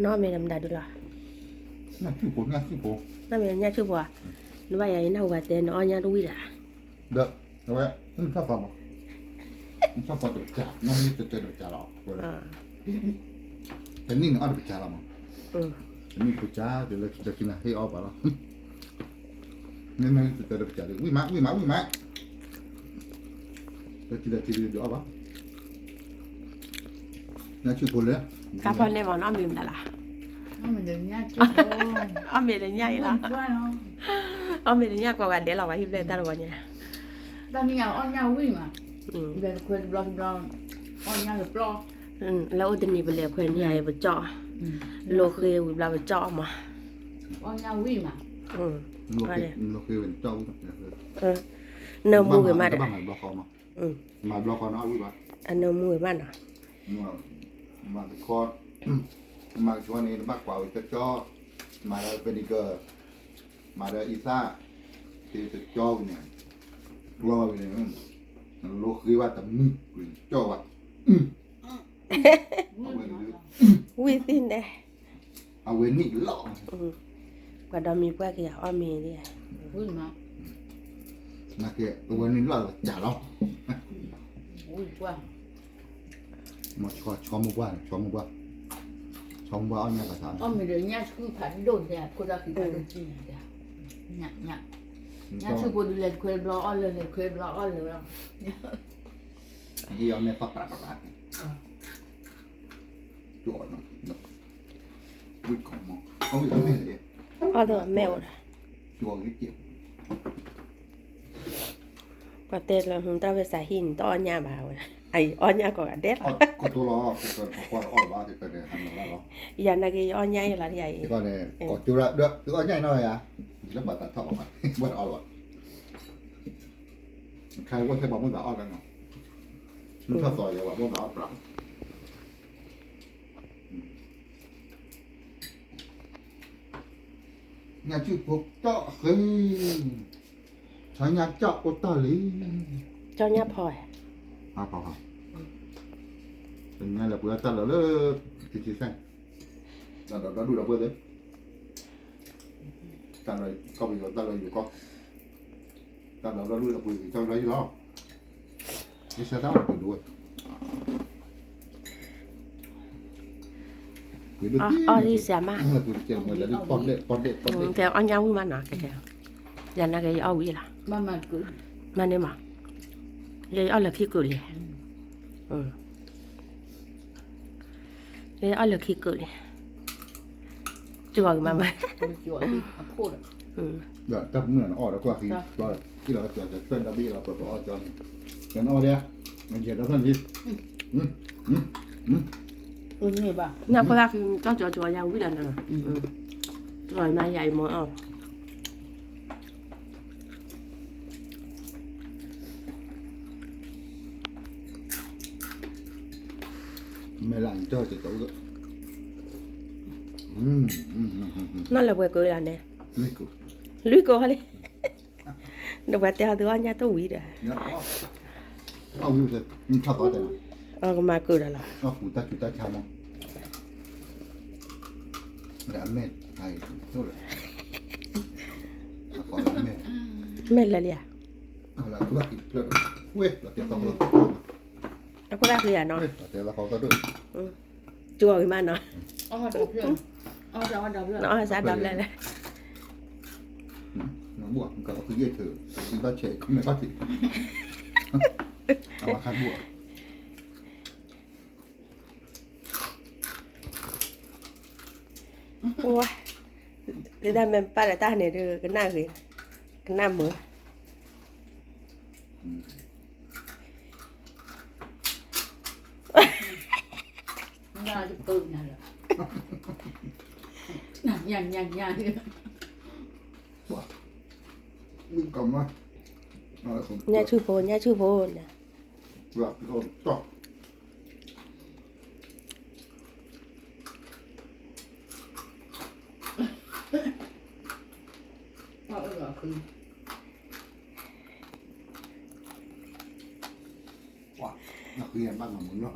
နီၢ်မ့ၢ်ဒီးမတၤဒုလီၤ, နီၢ်မ့ၢ်ညၣ်ဆူၣ်ဖိဧါ, နဘၣ်ယၤအံၤ နၢ်ဟူဝဲတဲ နအီၣ်ညၣ်တဝံၣ်လၢၤ, ဒီး အဝဲ နထီၣ်သီမး, နထီၣ်သီတကစၢ် နမ့ၢ်တတဲတကစၢ်လီၤ, တနံၣ်န့ၣ်အီၣ်တကစၢ်လီၤမး, တနံၣ်တကစၢ် တုၤလၢခံနၤဟ့ၣ်အီၣ်ပှၤလီၤ, မ့မ့ၢ်တတဲတကစၢ်လံ ဝံၣ်မး ဝံၣ်မး ဝံၣ်မး, တထံၣ်လၢထံၣ်လၢဒုးအီၣ်ဘၣ်, ညၣ်ဆူၣ်ဖိလၢ ခါဖီန့ၣ်မး နအီၣ်မ့ၤမနုၤလၢ်, အီၣ်မ့ၤလၢညၣ်အံၤလီၤ, အီၣ်မ့ၤလၢညၣ်ကိးဂၤဒဲးလီၤ ပှၤဟံၣ်ဘျဲၣ်တၢ်တဝီညါ, တၢ်မ့ၢ်ညါအီၣ်ညၣ်ဝံၣ်မး, လဲၤခွဲးတဘျီတဘျီ, အီၣ်ညၣ်တပျီ, လၢအိၣ်တနံၤပလဲၤခွဲးန့ၢ်ယၤအံၤပကၠီၣ်, လိဃ့ဝံၤဘျီပကၠီၣ်အီၣ်မး, အီၣ်ညၣ်ဝံၣ်မး, လိဃ့ဝံၤ, နၢမူဂ့ၤမးဒီး, မၤဘျီဃီနီၤ, အနၢမူဂ့ၤမးနီၤ, မၤတခီ, မၤတခီန့ၣ် နဘၣ်ကွၢ်ဝဲကၠီကၠီ, မၤဒီးပနံၤကၢ, မၤဒီးအံသၣ်, တကၠီဝဲန့ၣ်, ကျီဝဲန့ၣ်, နလိဃ့ဝဲတမုၢ်, ကၠီဝဲ, ဝံၣ်သ့ၣ်န့ၣ်, အဝဲန့ၣ်လီၤ, ပှၤဒီမံၤပှၢ်က့ၤအီၣ်မ့ၤဒ်, နာ်က့ အဝဲန့ၣ်လီၤလီၤကၢ်လီၤ, မ့ၢ်ဆီမိၢ်ပှၢ်န့ၣ် ဆီမိၢ်ပှၢ်, ဆီမိၢ်ပှၢ်အီၣ်ညၣ်ဘၣ်သး, အီၣ်မ့ၤဒီးညၣ်ဆူၣ်ဖးဒိၣ်န့ၣ် ခိၣ်တၢ်ခံဖးဒိၣ်ကံၢ်န့ၣ်, ညၣ်, ညၣ်ဆူၣ်ဖိဒုးလဲၤခွဲးဘျီအီၣ်လၢၤ လဲၤခွဲးဘျီအီၣ်လၢၤလီၤ, ဟ့ၣ်အီၣ်မ့ၤပၢ်ပၢ်ပၢ်ပၢ်, ဝံၣ်ကီၢ်မး, အီၣ်တမဲာ်အိၣ်ဒီး, ပှၤတဲလၢ တၢ်ဝဲစးဟံၣ်န့ၣ် တအီၣ်ညၣ်ဘၣ်ဝဲ, အအံၤအီၣ်ညၣ်ကိးဂၤဒဲးလီၤ, ကတိၤလီၤ, ယၤနာ်က့ယအီၣ်ညၣ်အံၤလီၤ, ယၤအံၤ, အီၣ်ညၣ်အံၤနီၤယၤ, လၢဘၣ်တၢ်ထီၣ်ဘၣ်, ဘၣ်တအီၣ်လီၤ, ခဲဝဲထဲပှၤမုၣ်သးအီၣ်လၢနီၤ, မုၢ်ထီၣ်သီယၤပှၤမုၣ်သးအီၣ်ပြး, ညၣ်ဆူၣ်ဖိကၠီၣ်ဃ့, ဆီညၣ်ကၠီၣ်အိၣ်တၢ်လံ, ကၠီၣ်ညၣ်ဖီ, ဖီ, တနံၤညါလဲၤပှ့ၤအီၣ်တၢ်လီၤလၢ, ခံဆံသၢ, တၢ်ဒီးဒီဒူၣ်ဒီးပှဲၤသ့, တၢ်လီၤကီၢ်ပယီၤ တၢ်လီၤယိၤကီၢ်, တၢ်ဒီးဒီဒူၣ်ဒီးပှ့ၤကၠီၣ်လီၤယံၤလီၤ, ယဆၢတၢ်အီၣ်တပှ့ၤဒိၣ်ဝဲ အီၣ်လံစမး, တဲအီၣ်ညၣ်ဝံၣ်မးနီၤ, ယၤနာ်က့ယအီၣ်ဝံၣ်လီၤ, မၤန့ၣ်မး, ယအီၣ်လၢခံကုာ်လံ, ယအီၣ်လၢခံကုာ်လံ, ကၠီဂ့ၤမးမး, တၢ်မုၢ်နအီၣ်ဒီးကွၢ်ခံ, လီၤ, ကၠီဆွဲဒီဘ့ၣ်လီၤ ပှၤပအီၣ်ကၠီန့ၣ်, ယနအီၣ်ဒၣ်, ယဲဒီဖျၢၣ်န့ၣ်, နဖိသၣ်ခံ ကၠီကၠီကၠီယၤဝံၣ်လီၤနီၤ, ကၠီမးယၤအံၤမ့ၢ်အီၣ် မဲာ်လၢအံၤကၠီကၠီ, နီၢ်လၢပှဲၤကိးလီၤန့ၣ်, လွံၢ်ကိးလံ, ဒီးပှၤတဲအီၤသုအီၣ်ညၣ်တဝံၤဒီး, အီၣ်ကမၤကုာ်ဒီးလီၤ, မဲာ်လၢာ်လံဧါ, အခိၣ်သၣ်ဃံဧါနီၤ, ကၠီဂ့ၤမးနီၤ, နအီၣ်စးဒီဖျၢၣ်လဲၣ်, ဒ်တၢ်မ့ၢ်ပာ်ဒီးတၢ်န့ၣ်ဒီး ကနၣ်ဂ့ၤ, ကနၣ်မုာ် ညၣ်ဆူၣ်ဖိ ညၣ်ဆူၣ်ဖိန့ၣ်, ပှၤ, နဃ့ဘၣ်မၤမုာ်နီၤ,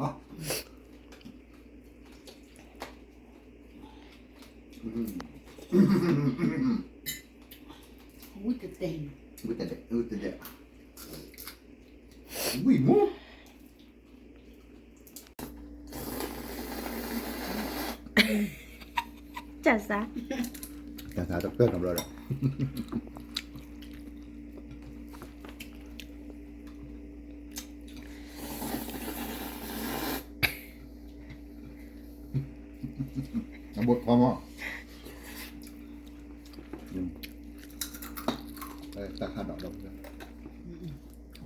ဝံၣ်တဒဲး, ဝံၣ်တဒဲး, ဝံၣ်မူ, ကၢ်စါ, ကၢ်စါတပၢၢ်နီတဘျီဒီး အဘိထီမး, တၢ်ခးဒီးဒီး,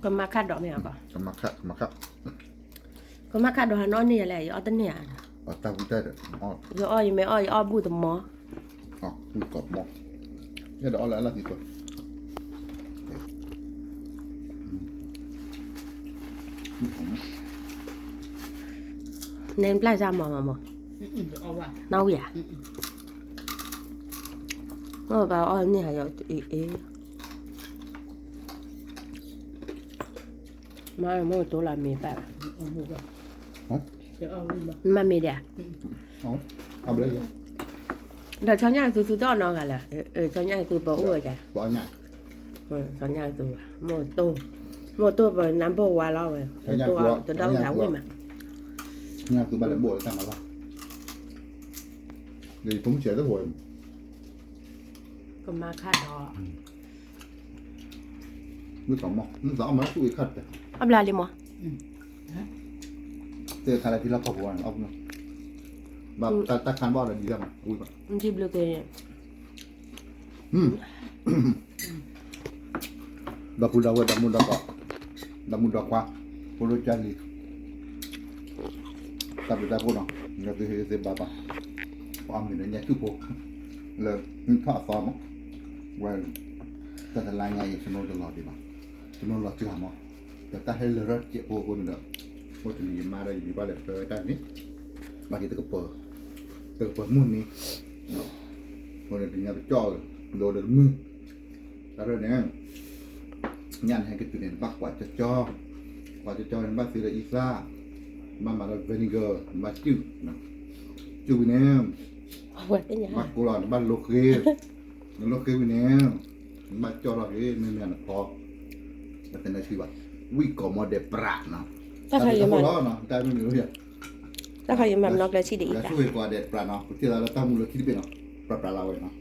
ကမၤခးဒီးမ့ၢ်အီၤကီး, ကမၤခး, ကမၤခး, ကမၤခးဒီးဟးနီၣ်န့ၢ်ယၤလဲၣ် ယအီၣ်တန့ၢ်ဧါ, ယအီၣ်ယမ့ၢ်အီၣ် ယအီၣ်ဘူၣ်တမီၤ, ဘူၣ်တမီၤ, ယဒီးအီၣ်လၢအလၢသံးပၢၢ် နဲပျၢ်စၢ်မီၤမးမး, နီၣ်ဝံၣ်ဧါ, မ့ၢ်ဘၣ်အီၣ်န့ၢ်ဟးယအီၣ်အ့ၣ်, မ့ၢ်မ့ၢ်တိၢ်လၢမ့ၢ်ဘၣ်, မ့ၢ်မ့ၢ်ဒၣ် ဒီးဆီညၣ်သူသူတအီၣ်နီတဂၤလၢာ်, ဆီညၣ်သူပှၤအိၣ်ဝဲဒၣ်, ဆီညၣ်သူ, မိၢ်တိၢ်ပနၢ်ဘိၣ်ဝါလီၤဝဲ, တဒီးဝဲဒၣ်ဝံၣ်မး, ညၣ်သူဘၣ်လဲၤဘိၣ်လၢတၢ်မၤလီၤ, ဒီးယဖိမုၣ်ဆဲးတအိၣ်, ကမၤခးဒီး မ့ၢ်သးမး မ့ၢ်သးအီၣ်မးသူၣ်အံၤခါတပျၢ်, အဘျါလံမး, တဲခါလၢထံလီၢ်ကီၢ်ပူၤဝဲန့ၣ် အီၣ်မး, ဘၣ်တၢ်ခါဘၣ်ဒီးဒ်လၢမး ဝံၣ်ဘၣ်, ထံဘျုးက့ၤ, ဒီပုၢ်ဒီဝဲၢ် ဒီမုၣ်ဒီခွါ, ဒီမုၣ်ဒီခွါ, ဖိဒိၣ်ကၢ်လံၤ, တၢ်ဘျုးတၢ်ဖှိၣ်နီၤ, ယသုဟ့ၣ်သုဘၣ်ဘၣ်, ပှၤအီၣ်မ့ၤဒီးညၣ်ဆူၣ်ဖိ, လၢထီၣ်အသီမး, ဝဲ, တၢ်တလါညါအံၤ ကျွန်တော်တလီၤဒံးဘၣ်, ကျွန်တော်လီၤစှၤမး, ဒီးတၢ်ဟဲလၢာ်ထီၣ်စဲးဖိအဃိန့ၣ်ဒီး, အိၣ်တနံၤယမါဒီးယဒံးဘၣ်လဲၤဖဲတၢ်န့ၣ်, ဘၣ်က့ၤတကပၤ, တကပၤမုၢ်နံၤ, အဃိန့ၣ်တနံၤပကၠီၣ်, ဒီးတမုၢ် တၢ်ရဲၣ်န့ၣ်, ညၣ်န့ၣ်ဟဲက့ၤတုၤန့ၣ် နဘၣ်ကွၢ်ကၠီကၠီ, ကွၢ်ကၠီကၠီန့ၣ် နဘၣ်သ့ဒီးအံသၣ်, နဘၣ်မၤဒီး vinegar, နဘၣ်စုၣ်, စုၣ်ဝံၤန့ၣ်, နဘၣ်ကိးလီၤ နဘၣ်လိဃ့, နလိဃ့ဝံၤန့ၣ်, နဘၣ်ကၠီထီၣ်က့ၤ မ့မ့ၢ်နဖီ, ပသ့ၣ်ညါဆံးဘၣ်, ဝံၣ်ကိးမီဒဲးပြးနီၤ, တၢ်ခါအံၤမး, တၢ်ခါအံၤမး မနီၤကျဲဆံးဒ်အံၤ, တၢ်ဆိၣ်ဂ့ၤကိးဂၤဒဲးပြးနီၤ, ပထံၣ်သးလၢတၢ်မူလၢခံတဘ့ၣ်နီၤ, ပြးပြးလၢဝဲနီၤ,